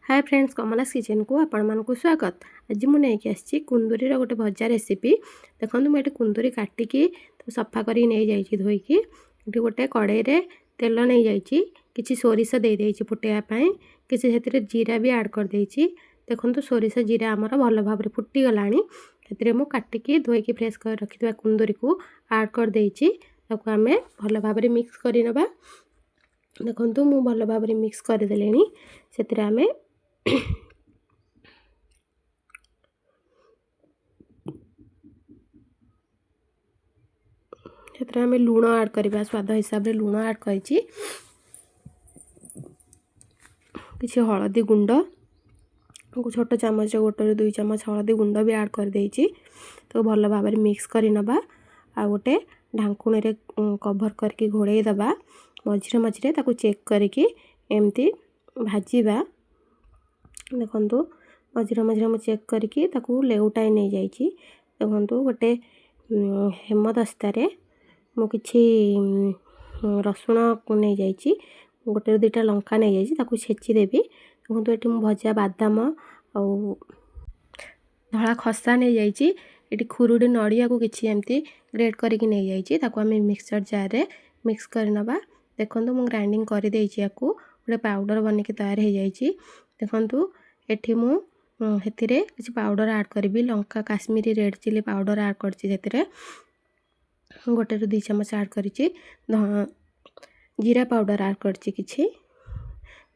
ହାଏ friends, କମଲାସ୍ କିଚେନ୍କୁ ଆପଣମାନଙ୍କୁ ସ୍ୱାଗତ। ଆଜି ମୁଁ ନେଇକି ଆସିଛି କୁନ୍ଦୁରିର ଗୋଟେ ଭଜା ରେସିପି। ଦେଖନ୍ତୁ, ମୁଁ ଏଠି କୁନ୍ଦୁରି କାଟିକି ତାକୁ ସଫା କରିକି ନେଇଯାଇଛି ଧୋଇକି। ଏଠି ଗୋଟେ କଡ଼େଇରେ ତେଲ ନେଇଯାଇଛି, କିଛି ସୋରିଷ ଦେଇଦେଇଛି ଫୁଟେଇବା ପାଇଁ, କିଛି ସେଥିରେ ଜିରା ବି ଆଡ଼୍ କରିଦେଇଛି। ଦେଖନ୍ତୁ, ସୋରିଷ ଜିରା ଆମର ଭଲ ଭାବରେ ଫୁଟିଗଲାଣି। ସେଥିରେ ମୁଁ କାଟିକି ଧୋଇକି ଫ୍ରେଶ୍ କରି ରଖିଥିବା କୁନ୍ଦୁରିକୁ ଆଡ଼୍ କରିଦେଇଛି। ତାକୁ ଆମେ ଭଲ ଭାବରେ ମିକ୍ସ କରିନେବା। ଦେଖନ୍ତୁ, ମୁଁ ଭଲ ଭାବରେ ମିକ୍ସ କରିଦେଲିଣି। ସେଥିରେ ଆମେ ଲୁଣ ଆଡ଼୍ କରିବା। ସ୍ୱାଦ ହିସାବରେ ଲୁଣ ଆଡ଼୍ କରିଛି। କିଛି ହଳଦୀ ଗୁଣ୍ଡ, ଛୋଟ ଚାମଚ 1ରୁ 2 ଚାମଚ ହଳଦୀ ଗୁଣ୍ଡ ବି ଆଡ଼୍ କରିଦେଇଛି। ତାକୁ ଭଲ ଭାବରେ ମିକ୍ସ କରିନେବା ଆଉ ଗୋଟେ ଢାଙ୍କୁଣୀରେ କଭର୍ କରିକି ଘୋଡ଼େଇ ଦେବା। ମଝିରେ ମଝିରେ ତାକୁ ଚେକ୍ କରିକି ଏମିତି ଭାଜିବା। ଦେଖନ୍ତୁ, ମଝିରେ ମଝିରେ ମୁଁ ଚେକ୍ କରିକି ତାକୁ ଲେଉଟାଇ ନେଇଯାଇଛି। ଦେଖନ୍ତୁ, ଗୋଟେ ହେମଦସ୍ତାରେ ମୁଁ କିଛି ରସୁଣ ନେଇଯାଇଛି, ଗୋଟେରୁ ଦୁଇଟା ଲଙ୍କା ନେଇଯାଇଛି, ତାକୁ ଛେଚି ଦେବି। ଦେଖନ୍ତୁ, ଏଠି ମୁଁ ଭଜା ବାଦାମ ଆଉ ଧଳା ଖସା ନେଇଯାଇଛି। ଏଠି ଖୁରୁଡ଼ି ନଡ଼ିଆକୁ କିଛି ଏମିତି ଗ୍ରେଟ୍ କରିକି ନେଇଯାଇଛି। ତାକୁ ଆମେ ମିକ୍ସଚର୍ ଜାର୍ରେ ମିକ୍ସ କରିନେବା। ଦେଖନ୍ତୁ, ମୁଁ ଗ୍ରାଇଣ୍ଡିଙ୍ଗ କରିଦେଇଛି ୟାକୁ, ଗୋଟେ ପାଉଡ଼ର ବନିକି ତୟାର ହେଇଯାଇଛି। ଦେଖନ୍ତୁ, ଏଠି ମୁଁ ସେଥିରେ କିଛି ପାଉଡ଼ର ଆଡ଼୍ କରିବି। ଲଙ୍କା, Kashmiri red chilli powder add କରିଛି। ସେଥିରେ 1ରୁ 2 ଚାମଚ ଆଡ଼୍ କରିଛି। ଜିରା ପାଉଡ଼ର ଆଡ଼୍ କରିଛି କିଛି,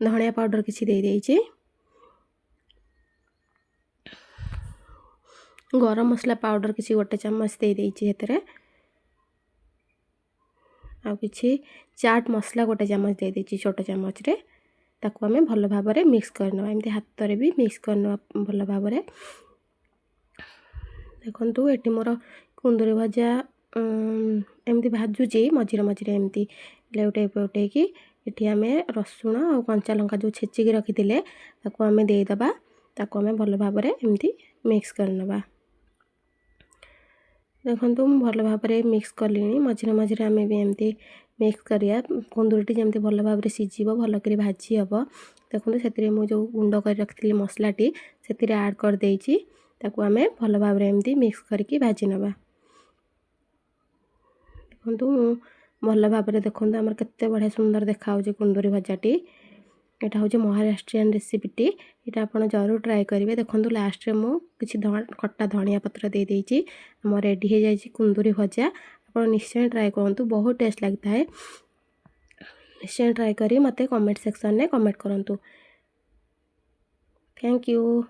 ଧଣିଆ ପାଉଡ଼ର କିଛି ଦେଇଦେଇଛି। ଗରମ ମସଲା ପାଉଡ଼ର କିଛି 1 ଚାମଚ ଦେଇଦେଇଛି ସେଥିରେ। ଆଉ କିଛି ଚାଟ୍ ମସଲା 1 ଚାମଚ ଦେଇଦେଇଛି ଛୋଟ ଚାମଚରେ। ତାକୁ ଆମେ ଭଲ ଭାବରେ ମିକ୍ସ କରିନେବା। ଏମିତି ହାତରେ ବି ମିକ୍ସ କରିନେବା ଭଲ ଭାବରେ। ଦେଖନ୍ତୁ, ଏଠି ମୋର କୁନ୍ଦୁରି ଭଜା ଏମିତି ଭାଜୁଛି ମଝିରେ ମଝିରେ ଏମିତି ଲେଉଟେଇ ପଉଟେଇକି। ଏଠି ଆମେ ରସୁଣ ଆଉ କଞ୍ଚା ଲଙ୍କା ଯେଉଁ ଛେଚିକି ରଖିଥିଲେ, ତାକୁ ଆମେ ଦେଇଦେବା। ତାକୁ ଆମେ ଭଲ ଭାବରେ ଏମିତି ମିକ୍ସ କରିନେବା। ଦେଖନ୍ତୁ, ମୁଁ ଭଲ ଭାବରେ ମିକ୍ସ କଲିଣି। ମଝିରେ ମଝିରେ ଆମେ ବି ଏମିତି ମିକ୍ସ କରିବା, କୁନ୍ଦୁରିଟି ଯେମିତି ଭଲ ଭାବରେ ସିଝିବ, ଭଲ କରି ଭାଜି ହେବ। ଦେଖନ୍ତୁ, ସେଥିରେ ମୁଁ ଯେଉଁ ଗୁଣ୍ଡ କରି ରଖିଥିଲି ମସଲାଟି, ସେଥିରେ ଆଡ଼୍ କରିଦେଇଛି। ତାକୁ ଆମେ ଭଲ ଭାବରେ ଏମିତି ମିକ୍ସ କରିକି ଭାଜି ନେବା। ଦେଖନ୍ତୁ, ମୁଁ ଭଲ ଭାବରେ, ଦେଖନ୍ତୁ, ଆମର କେତେ ବଢ଼ିଆ ସୁନ୍ଦର ଦେଖାହେଉଛି କୁନ୍ଦୁରି ଭଜାଟି। ଏଇଟା ହେଉଛି ମହାରାଷ୍ଟ୍ରିଆନ୍ ରେସିପିଟି। ଏଇଟା ଆପଣ ଜରୁର ଟ୍ରାଏ କରିବେ। ଦେଖନ୍ତୁ, ଲାଷ୍ଟରେ ମୁଁ କିଛି କଟା ଧଣିଆ ପତ୍ର ଦେଇଦେଇଛି। ଆମ ରେଡ଼ି ହେଇଯାଇଛି କୁନ୍ଦୁରି ଭଜା। ଆପଣ ନିଶ୍ଚୟ ଟ୍ରାଏ କରନ୍ତୁ, ବହୁତ ଟେଷ୍ଟ ଲାଗିଥାଏ। ନିଶ୍ଚୟ ଟ୍ରାଏ କରି ମୋତେ କମେଣ୍ଟ ସେକ୍ସନରେ କମେଣ୍ଟ କରନ୍ତୁ। Thank you.